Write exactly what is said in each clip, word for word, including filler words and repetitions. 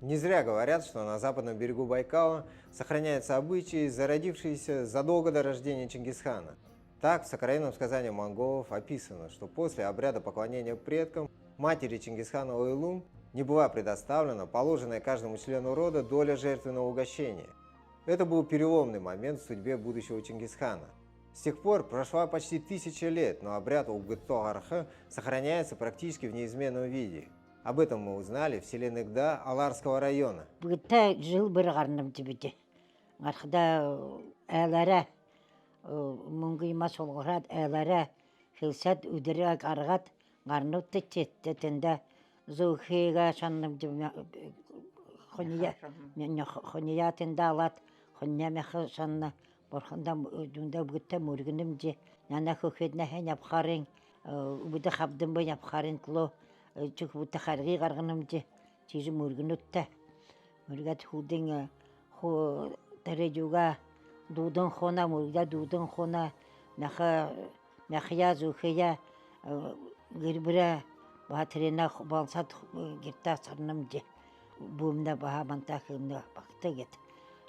Не зря говорят, что на западном берегу Байкала сохраняются обычаи, зародившиеся задолго до рождения Чингисхана. Так, в сокровенном сказании монголов описано, что после обряда поклонения предкам матери Чингисхана Ойлун не была предоставлена положенная каждому члену рода доля жертвенного угощения. Это был переломный момент в судьбе будущего Чингисхана. С тех пор прошла почти тысяча лет, но обряд Үбгэдтэ гараха сохраняется практически в неизменном виде. Об этом мы узнали в селе Нэгда Аларского района. Үбгэдтэ жэл бүри гаранабди бидэ. Гарахадаа, э, айлаараа, э, мүнгэ юумэ шалгараад, айлаараа хэлсээд, үдэрөө гаргаад, гаранабди, тиигээд тэндэ зөөхэй шананабди, мя-, хонияа, мяха шанан. Мя-, мя-, хонияа тэндэ алаад, хониной мяха шанана. Бурханда, э, юундэ, Үбгэдтэ мүргэнэбди. Нанаа хүхюуднай ябахаарынь, э, үбдэ хабдамбай ябахаарынь түлөө, э, хүхюудтэ харгы гарганабди. Тиижэ мүргэнэбди. Мүргөөд хүдөө, э, ху-, тэрэ юугээ, дуудан хоноо, мүргөөд дуудан хоноо, мяха, мяхаяа, зөөхэйе, э, гэр бүлөө баһа тэрэнээ ху-, баһалсаад, ху-, э, гэртээ асарнабди. Бүлэмнай баһа мантаа хэлэнэ, багта гээд.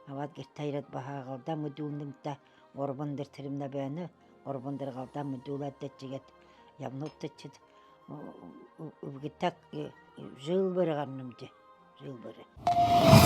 Абаад гэртээ ерээд, баһа галдаа мэдүүлнэбди. Гурбан дээрэ тэрэмнай байна. Гурбан дээрэ галдаа мэдүүлээд, тиигээд ябанабди, тиигээд, э, э, Үбгэдтэ, э, жэл бүри гаранабди. Жэл бүри.